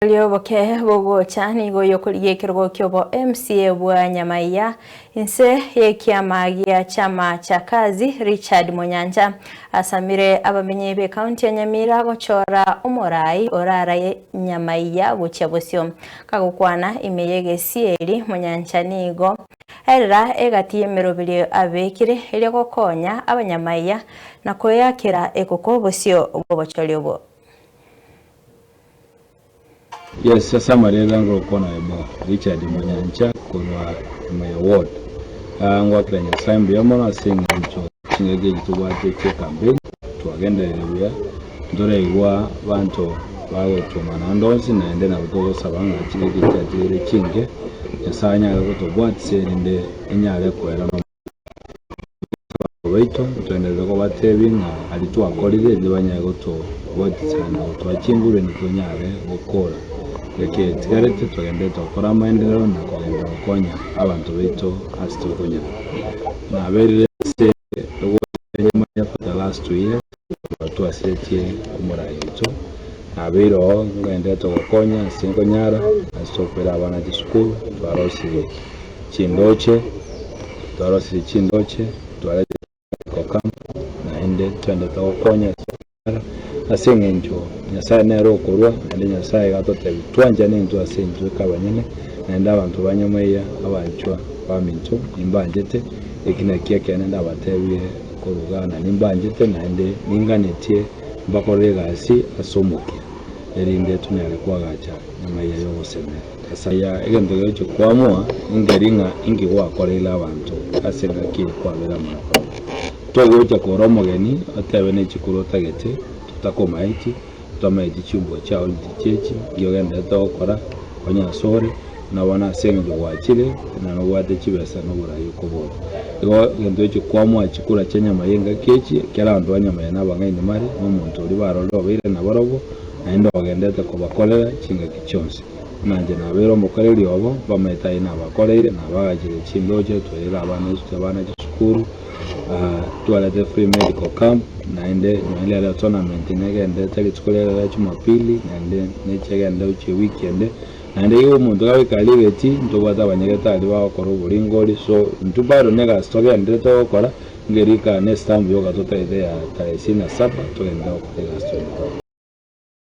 Oria oboke bogocha nigo oyokorigia ekerogo kiobo MCA bwa Nyamaiya inse y'ekiama gia Chama cha Kazi Richard Monyancha asamire abamenyi b'ekaunti ya Nyamira gochora omorai orarae Nyamaiya gochia bosio. Kagokwana ime y'egesieri Monyancha nigo aerera egati y'emeroberio abekire erio gokonya abanyamaiya na koeakera ekoko bosio bw'obochori obo. Yes, ase amarebe ngokwana aye bo Richard Monyancha korwa Nyamaya Ward. Ah, ngwakera Nyasae mbuya mono ase eng'encho chingaki echi tobwate chie campaign twagenderire buya ntoraigwa banto bagotwomana ande onsi naende nabo togosaba ng'a chingaki echi chiatigaire chinke Nyasae anyare gotobwatisia erinde enyare koera no Abanto baito ntoenderere kobatebia ng'a aria twakorire erio banyare gotobwatisa na gotoa chinguru erinde tonyare gokora. Eke etigarete togenderete gokora amaenderero na kogenda gokonya abanto baito ase tokonyara. Naberire ase egocha nyuma ya for the last 2 years korwa twasiretie omorai oito, nabeire oo ngenderete gokonya ase nkonyara ase tokoira abana chisukuru twarosirie chindoche. Twarosirie chindoche, twaretire koka, naende twendete gokonya ase okonyara, ase eng'encho Nyasae nere okorua, naende Nyasae iga atotebia twanchane intwe ase intwe eke abanyene, naende abanto ba nyamaiya, abanchwa baminto, nimbanchete, eki nakio ekeene ndabatebie korwa igaa ng'a nimbanchete, naende ninganetie mbakorere egasi ase omokia, erinde tonyare koagacha nyamaiya y'ogosemera. Ase aya egento gegochia koamua nkeri ng'a inki gwakoreire abanto ase engaki eye kwabera amaroro. Togocha kora omogeni otebe ne chikura otagete totakomaeti, tomaeti chimbwa chiao nchichechi, nki ogendererete gokora onye asore, buna bono ase eng'encho gwachire na nobwate chibesa na oborai okobora. Igo egento gegochia koamua chikura chia nyama ya engaki echi, ekero abanto ba nyama eye nabang'aini mare, na omonto oria barorire obeire nabarobwo, naende ogendererete kobakorera chingaki chionsi. Buna inche nabeire omokoreri obo, bamaete ayio nabakoreire, nabagachire chindoche, twairire abana abana chisukuru, twarete free medical camp, naende nonya rero tournament negenderete rituko riaye ria jumapili, naende nechiagenderete gochia ewiki ende, naende igo omonto gagoika aria egeti, ntobwate abanyagetari bagokora oboringori, so intwe bado na egasi togenderete gokora, ngerika na estamp yoka totagete ya tarehe ishirini na saba, togenderere gokora egasi togenderete gokora.